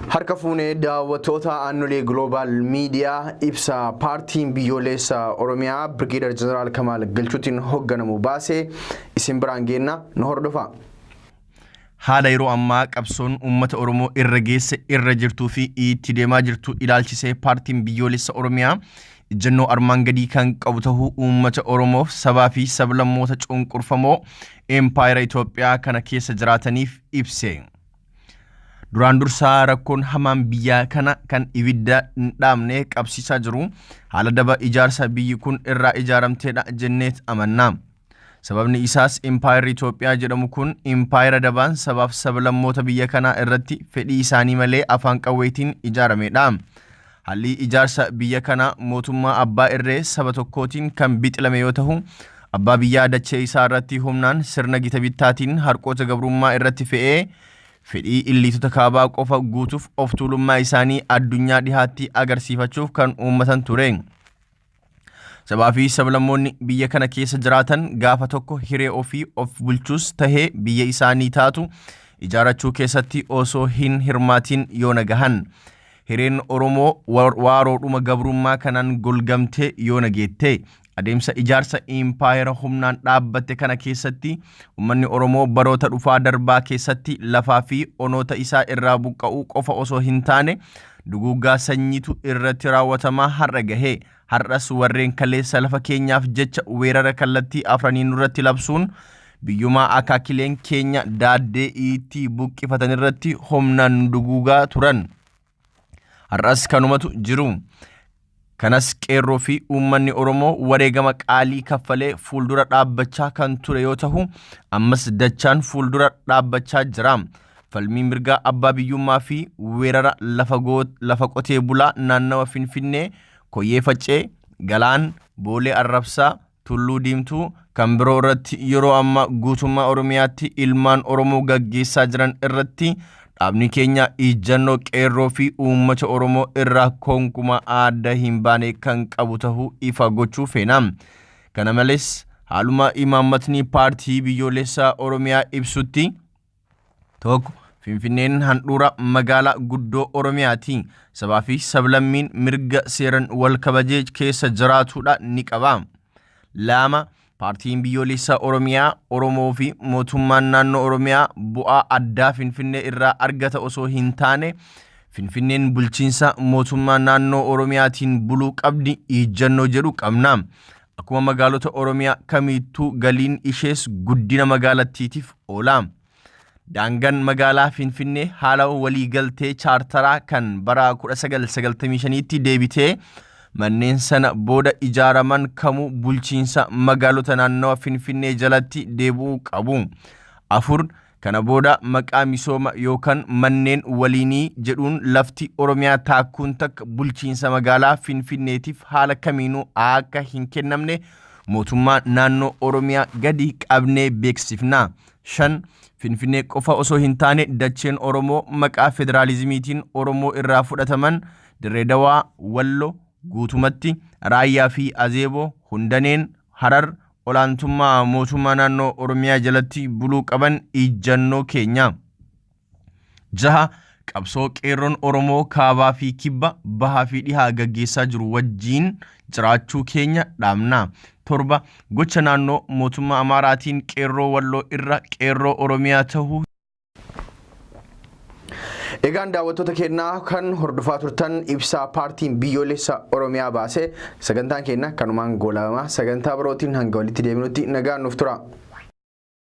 Harka fuunee daawwattoota Aannolee Global Media, ibsa paartiin biyyoolessa Oromiyaa Birgeedar Jeneraal Kamaal Galchuutiin hoogganamu baasee isin biraan geenna, nu hordofa. Haala yeroo ammaa qabsoon uummata Oromoo irra geesse, irra jirtuu fi itti deemaa jirtu ilaalchisee paartiin biyyoolessa Oromiyaa ejjennoo armaan gadii kan qabu tahuu uummata Oromoof, sabaa fi sablammoota cunqurfamoo empaayera Itoophiyaa kana keessa jiraataniif ibse. Duraan dursaa, rakkoon hamaan biyya kana kan ibidda hin dhaamne qabsiisaa jiru haala daba ijaarsa biyyi kun irraa ijaaramteedha jenneet amanna. Sababni isaas, impaayerri Itoophiyaa jedhamu kun impaayera dabaan sabaaf sablammoota biyya kanaa irratti fedhii isaanii malee afaan qawweetiin ijaaramedha. Haalli ijaarsa biyya kanaa mootummaa abbaa irree saba tokkootiin kan bixilame yoo ta'u, abbaa biyyaa dachee isaa irratti humnaan sirna gita bittaatiin harqoota gabrummaa irratti fe'ee fedhii illiitota kaabaa qofa guutuuf of tuulummaa isaanii addunyaa dhihaatti agarsiifachuuf kan uummatan ture. Sabaa fi sablammoonni biyya kana keessa jiraatan gaafa tokko hiree ofii of bulchuus tahee biyya isaanii taatu ijaarachuu keessatti osoo hin hirmaatiin yoo nagahan. Hireen Oromoo waaroodhuma gabrummaa kanaan golgamtee yoo nageette. Adeemsa ijaarsa impaayera humnaan dhaabbatte kana keessatti uummanni Oromoo baroota dhufaa darbaa keessatti lafaa fi onoota isaa irraa buqqa'uu qofa osoo hin taane, duguuggaa sanyiitu irratti raawwatamaa har'a gahe. Har'as warreen kaleessa lafa keenyaaf jecha weerara kallattii afranii nurratti labsuun biyyumaa akaakileen keenya daaddee itti buqqifatan irratti humnaan duguugaa turan. Har'as kanumatu jiru. Kanas qeerroo fi uummanni Oromoo wareegama qaalii kaffalee fuuldura dhaabbachaa kan ture yoo ta'u, ammas dachaan fuuldura dhaabbachaa jira. Falmii mirgaa abbaa biyyummaa fi weerara lafa qotee bulaa naannawa Finfinnee, Koyyee Faccee, Galaan, Boolee Arrabsaa, Tulluu Diimtuu, kan biroo irratti yeroo ammaa guutummaa Oromiyaatti ilmaan Oromoo gaggeessaa jiran irratti dhaabni keenya ijjannoo qeerroo fi uummata Oromoo irraa konkumaa adda hin baane kan qabu tahuu ifa gochuu feena. Kana malees, haaluma imaammatni paartii biyyoolessaa Oromiyaa ibsutti, 1, Finfinneen handhuura magaalaa guddoo Oromiyaati. Sabaa fi sablammiin mirga seeran wal kabajee keessa jiraatudha ni qaba. 2, Paartiin biyyoolessaa Oromiyaa Oromoo fi mootummaan naannoo Oromiyaa bu'aa addaa Finfinnee irraa argata osoo hin taane, Finfinneen bulchiinsa mootummaa naannoo Oromiyaatiin buluu qabdi ijjannoo jedhu qabna. Akkuma magaalota Oromiyaa kamiittuu galiin ishees guddina magaalattiitiif oola. Daangaan magaalaa Finfinnee haala waliigaltee chaartaraa kan bara 1995tti deebitee manneen sana booda ijaaraman kamuu bulchiinsa magaalota naannawa Finfinnee jalatti deebi'uu qabu. 4, Kana booda maqaa misooma yookaan manneen waliinii jedhuun lafti Oromiyaa taakkuun takka bulchiinsa magaalaa Finfinneetiif haala kamiinuu akka hin kennamne mootummaa naannoo Oromiyaa gadi qabnee beeksifna. 5, Finfinnee qofa osoo hin taane dacheen Oromoo maqaa federaalizimiitiin Oromoo irraa fudhataman Dirree Dawaa, Wallo, guutumatti, Raayyaa fi Azeeboo, Hundaneen, Harar olaantummaa mootummaa naannoo Oromiyaa jalatti buluu qaban ijjannoo keenya. 6, Qabsoo qeerroon Oromoo kaabaa fi kibba, bahaa fi dhihaa gaggeessaa jiru wajjiin jiraachuu keenya dhaamna. 7, Gocha naannoo mootummaa Amaaraatiin qeerroo Walloo irra qeerroo Oromiyaa tahuu Egaan daawwattoota keenyaa, kan hordofaa turtan ibsaa paartiin biyyoolessa Oromiyaa baase. Sagantaan keenya kanumaan goolabama. Sagantaa birootiin hanga walitti deebinutti nagaan nuuf tura.